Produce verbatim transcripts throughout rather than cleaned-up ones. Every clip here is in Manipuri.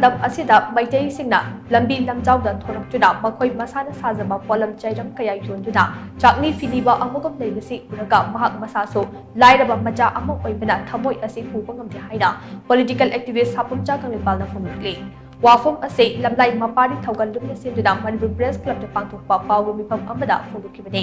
ꯃꯇꯝ ꯑꯁꯤꯗ ꯃꯩꯇꯩꯁꯤꯡꯅ ꯂꯝꯕꯤ ꯂꯝꯖꯥꯎꯗ ꯊꯣꯔꯛꯇꯨꯅ ꯃꯈꯣꯏ ꯃꯁꯥꯅ ꯁꯥꯖꯕ ꯄꯣꯠꯂꯝ ꯆꯩꯔꯝ ꯀꯌꯥ ꯌꯣꯟꯗꯨꯅ ꯆꯥꯛꯅꯤ ꯐꯤꯅꯤꯕ ꯑꯃꯒꯨꯝ ꯂꯩꯕꯁꯤ ꯎꯔꯒ ꯃꯍꯥꯛ ꯃꯁꯥꯁꯨ ꯂꯥꯏꯔꯕ ꯃꯆꯥ ꯑꯃ ꯑꯣꯏꯕꯅ ꯊꯃꯣꯏ ꯑꯁꯤ ꯄꯨꯕ ꯉꯝꯗꯦ ꯍꯥꯏꯅ political activist ꯁꯥꯄꯝꯆꯥ ꯀꯪꯂꯩꯄꯥꯜꯅ ꯐꯣꯡꯗꯣꯛꯂꯤ꯫ ꯋꯥꯐꯝ ꯑꯁꯤ ꯂꯝꯂꯥꯏ ꯃꯄꯥꯔꯤ ꯊꯧꯒꯜ ꯂꯨꯝꯅ ꯁꯤꯟꯗꯨꯅ ꯃꯅꯤꯄꯨꯔ Press Clubꯇ ꯄꯥꯡꯊꯣꯛꯄ ꯄꯥꯎꯒꯤ ꯃꯤꯐꯝ ꯑꯃꯗ ꯐꯣꯡꯗꯣꯛꯈꯤꯕꯅꯤ꯫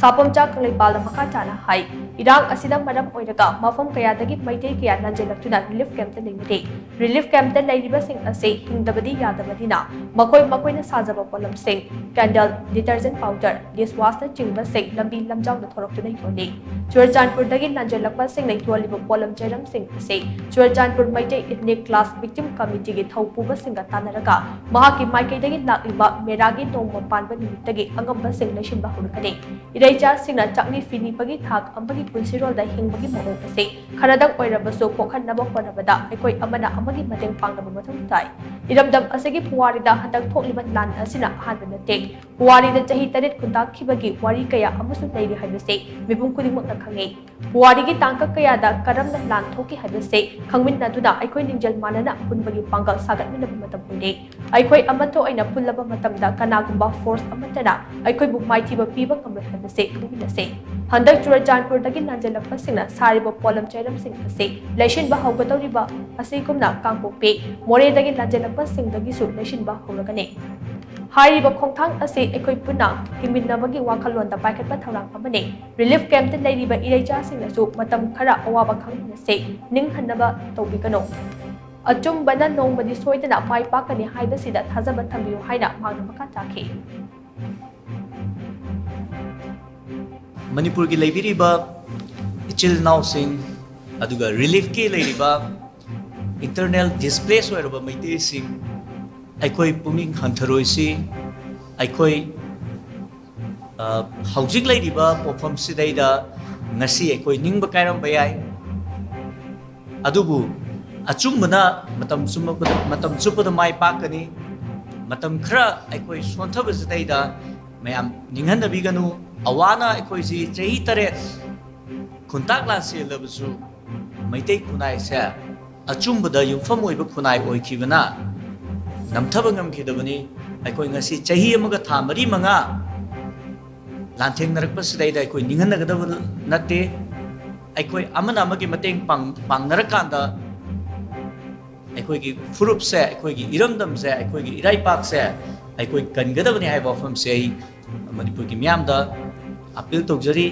ꯁꯥꯄꯝꯆꯥ ꯀꯪꯂꯩꯄꯥꯜꯅ ꯃꯈꯥ ꯇꯥꯅ ꯍꯥꯏ, ꯏꯔꯥꯡ ꯑꯁꯤꯅ ꯃꯔꯝ ꯑꯣꯏꯔꯒ ꯃꯐꯝ ꯀꯌꯥꯗꯒꯤ ꯃꯩꯇꯩ ꯀꯌꯥ ꯂꯥꯟꯖꯦꯜꯂꯛꯇꯨꯅ relief campꯇ ꯂꯩꯅꯔꯤ꯫ Relief campꯇ ꯂꯩꯔꯤꯕꯁꯤꯡ ꯑꯁꯤ ꯍꯤꯡꯗꯕꯗꯤ ꯌꯥꯗꯕꯅꯤꯅ ꯃꯈꯣꯏ ꯃꯈꯣꯏꯅ ꯁꯥꯖꯕ ꯄꯣꯠꯂꯝꯁꯤꯡ, candle, detergent powder, dishwashꯅꯆꯤꯡꯕꯁꯤꯡ ꯂꯝꯕꯤ ꯂꯝꯖꯥꯎꯗ ꯊꯣꯔꯛꯇꯨꯅ ꯌꯣꯜꯂꯤ꯫ ꯆꯨꯔꯆꯥꯟꯄꯨꯔꯗꯒꯤ ꯂꯥꯟꯖꯦꯜꯂꯛꯄꯁꯤꯡꯅ ꯌꯣꯜꯂꯤꯕ ꯄꯣꯠꯂꯝ ꯆꯩꯔꯝꯁꯤꯡ ꯑꯁꯤ Churachandpur Meitei Ethnic Class Victim Committeeꯒꯤ ꯊꯧꯄꯨꯕꯁꯤꯡꯒ ꯇꯥꯟꯅꯔꯒ ꯃꯍꯥꯛꯀꯤ ꯃꯥꯏꯀꯩꯗꯒꯤ ꯂꯥꯛꯂꯤꯕ ꯃꯦꯔꯥꯒꯤ ꯅꯣꯡꯃ ꯄꯥꯟꯕ ꯅꯨꯃꯤꯠꯇꯒꯤ ꯑꯉꯝꯕꯁꯤꯡ ꯂꯩꯁꯤꯟꯕ ꯍꯧꯔꯒꯅꯤ꯫ ꯏꯔꯩꯆꯥꯁꯤꯡꯅ ꯆꯥꯛꯅꯤ ꯐꯤꯅꯤꯕꯒꯤ ꯊꯥꯛ ꯑꯃꯒꯤ ꯄꯨꯟꯁꯤꯔꯣꯜꯗ ꯍꯤꯡꯕꯒꯤ ꯃꯑꯣꯡ ꯑꯁꯤ ꯈꯔꯗꯪ ꯑꯣꯏꯔꯕꯁꯨ ꯀꯣꯛꯍꯟꯅꯕ ꯍꯣꯠꯅꯕꯗ ꯑꯩꯈꯣꯏ ꯑꯃꯅ ꯑꯃꯒꯤ ꯃꯇꯦꯡ ꯄꯥꯡꯅꯕ ꯃꯊꯧ ꯇꯥꯏ꯫ ꯏꯔꯝꯗꯝ ꯑꯁꯤꯒꯤ ꯄꯨꯋꯥꯔꯤꯗ ꯍꯟꯗꯛ ꯊꯣꯛꯂꯤꯕ ꯂꯥꯟ ꯑꯁꯤꯅ ꯑꯍꯥꯟꯕ ꯅꯠꯇꯦ꯫ ꯄꯨꯋꯥꯔꯤꯗ ꯆꯍꯤ ꯇꯔꯦꯠ ꯈꯨꯟꯇꯥꯛꯈꯤꯕꯒꯤ ꯋꯥꯔꯤ ꯀꯌꯥ ꯑꯃꯁꯨ ꯂꯩꯔꯤ ꯍꯥꯏꯕꯁꯤ ꯃꯤꯄꯨꯝ ꯈꯨꯗꯤꯡꯃꯛꯅ ꯈꯪꯏ꯫ ꯄꯨꯋꯥꯔꯤꯒꯤ ꯇꯥꯡꯀꯛ ꯀꯌꯥꯗ ꯀꯔꯝꯅ ꯂꯥꯟ ꯊꯣꯛꯈꯤ ꯍꯥꯏꯕꯁꯤ ꯈꯪꯃꯤꯟꯅꯗꯨꯅ ꯑꯩꯈꯣꯏ ꯂꯤꯡꯖꯦꯜ ꯃꯥꯟꯅꯅ ꯑꯄꯨꯟꯕꯒꯤ ꯄꯥꯡꯒꯜ ꯁꯥꯒꯠꯃꯤꯟꯅꯕ ꯃꯇꯝ ꯑꯣꯏꯔꯦ꯫ ꯑꯩꯈꯣꯏ ꯑꯃꯠꯇ ꯑꯣꯏꯅ ꯄꯨꯜꯂꯕ ꯃꯇꯝꯗ ꯀꯅꯥꯒꯨꯝꯕ force ꯑꯃꯠꯇꯅ ꯑꯩꯈꯣꯏꯕꯨ ꯃꯥꯏꯊꯤꯕ ꯄꯤꯕ ꯉꯝꯂꯣꯏ ꯍꯥꯏꯕꯁꯤ ꯈꯪꯃꯤꯟꯅꯁꯤ꯫ ꯍꯟꯗꯛ ꯆꯨꯔꯆꯥꯟꯄꯨꯔꯗꯒꯤ ꯂꯥꯟꯖꯦꯜꯂꯛꯄꯁꯤꯡꯅ ꯁꯥꯔꯤꯕ ꯄꯣꯠꯂꯝ ꯆꯩꯔꯝꯁꯤꯡ ꯑꯁꯤ ꯂꯩꯁꯤꯟꯕ ꯍꯧꯒꯗꯧꯔꯤꯕ ꯑꯁꯤꯒꯨꯝꯅ ꯀꯥꯡꯄꯣꯛꯄꯤ, ꯃꯣꯔꯦꯗꯒꯤ ꯂꯥꯟꯖꯦꯜꯂꯛꯄꯁꯤꯡꯗꯒꯤꯁꯨ ꯂꯩꯁꯤꯟꯕ ꯍꯧꯔꯒꯅꯤ꯫ ꯍꯥꯏꯔꯤꯕ ꯈꯣꯡꯊꯥꯡ ꯑꯁꯤ ꯑꯩꯈꯣꯏ ꯄꯨꯟꯅ ꯍꯤꯡꯃꯤꯟꯅꯕꯒꯤ ꯋꯥꯈꯜꯂꯣꯟꯗ ꯄꯥꯏꯈꯠꯄ ꯊꯧꯔꯥꯡ ꯑꯃꯅꯤ꯫ Relief campꯇ ꯂꯩꯔꯤꯕ ꯏꯔꯩꯆꯥꯁꯤꯡꯅꯁꯨ ꯃꯇꯝ ꯈꯔ ꯑꯋꯥꯕ ꯈꯪꯃꯤꯟꯅꯁꯤ, ꯅꯤꯡꯍꯟꯅꯕ ꯇꯧꯕꯤꯒꯅꯨ꯫ ꯑꯆꯨꯝꯕꯅ ꯅꯣꯡꯃꯗꯤ ꯁꯣꯏꯗꯅ ꯃꯥꯏ ꯄꯥꯛꯀꯅꯤ ꯍꯥꯏꯕꯁꯤꯗ ꯊꯥꯖꯕ ꯊꯝꯕꯤꯌꯨ ꯍꯥꯏꯅ ꯃꯍꯥꯛꯅ ꯃꯈꯥ ꯇꯥꯈꯤ꯫ ꯃꯅꯤꯄꯨꯔꯒꯤ ꯂꯩꯕꯤꯔꯤꯕ ꯏꯆꯤꯜ ꯏꯅꯥꯎꯁꯤꯡ, ꯑꯗꯨꯒ reliefꯀꯤ ꯂꯩꯔꯤꯕ internal displace ꯑꯣꯏꯔꯕ ꯃꯩꯇꯩꯁꯤꯡ, ꯑꯩꯈꯣꯏ ꯄꯨꯛꯅꯤꯡ ꯍꯟꯊꯔꯣꯏꯁꯤ꯫ ꯑꯩꯈꯣꯏ, ꯑ, ꯍꯧꯖꯤꯛ ꯂꯩꯔꯤꯕ ꯄꯣꯠꯐꯝꯁꯤꯗꯩꯗ ꯉꯁꯤ ꯑꯩꯈꯣꯏ ꯅꯤꯡꯕ ꯀꯥꯏꯔꯝꯕ ꯌꯥꯏ, ꯑꯗꯨꯕꯨ ꯑꯆꯨꯝꯕꯅ ꯃꯇꯝ ꯆꯨꯝꯕꯗ, ꯃꯇꯝ ꯆꯨꯞꯄꯗ ꯃꯥꯏ ꯄꯥꯛꯀꯅꯤ꯫ ꯃꯇꯝ ꯈꯔ ꯑꯩꯈꯣꯏ ꯁꯣꯟꯊꯕꯁꯤꯗꯩꯗ ꯃꯌꯥꯝ ꯅꯤꯡꯍꯟꯅꯕꯤꯒꯅꯨ꯫ ꯑꯋꯥꯅ ꯑꯩꯈꯣꯏꯁꯤ ꯆꯍꯤ ꯇꯔꯦꯠ ꯈꯨꯟꯇꯥꯛ ꯂꯥꯟꯁꯦꯜꯂꯕꯁꯨ ꯃꯩꯇꯩ ꯈꯨꯟꯅꯥꯏꯁꯦ ꯑꯆꯨꯝꯕꯗ ꯌꯨꯝꯐꯝ ꯑꯣꯏꯕ ꯈꯨꯟꯅꯥꯏ ꯑꯣꯏꯈꯤꯕꯅ ꯅꯝꯊꯕ ꯉꯝꯈꯤꯗꯕꯅꯤ꯫ ꯑꯩꯈꯣꯏ ꯉꯁꯤ ꯆꯍꯤ ꯑꯃꯒ ꯊꯥ ꯃꯔꯤ ꯃꯉꯥ ꯂꯥꯟꯊꯦꯡꯅꯔꯛꯄꯁꯤꯗꯩꯗ ꯑꯩꯈꯣꯏ ꯅꯤꯡꯍꯟꯅꯒꯗꯕ ꯅꯠꯇꯦ꯫ ꯑꯩꯈꯣꯏ ꯑꯃꯅ ꯑꯃꯒꯤ ꯃꯇꯦꯡ ꯄꯥꯡ-, ꯄꯥꯡꯅꯔꯀꯥꯟꯗ ꯑꯩꯈꯣꯏꯒꯤ ꯐꯨꯔꯨꯞꯁꯦ, ꯑꯩꯈꯣꯏꯒꯤ ꯏꯔꯝꯗꯝꯁꯦ, ꯑꯩꯈꯣꯏꯒꯤ ꯏꯔꯩꯄꯥꯛꯁꯦ ꯑꯩꯈꯣꯏ ꯀꯟꯒꯗꯕꯅꯤ ꯍꯥꯏꯕ ꯋꯥꯐꯝꯁꯦ ꯑꯩ ꯃꯅꯤꯄꯨꯔꯒꯤ ꯃꯤꯌꯥꯝꯗ ꯑꯄꯤꯜ ꯇꯧꯖꯔꯤ꯫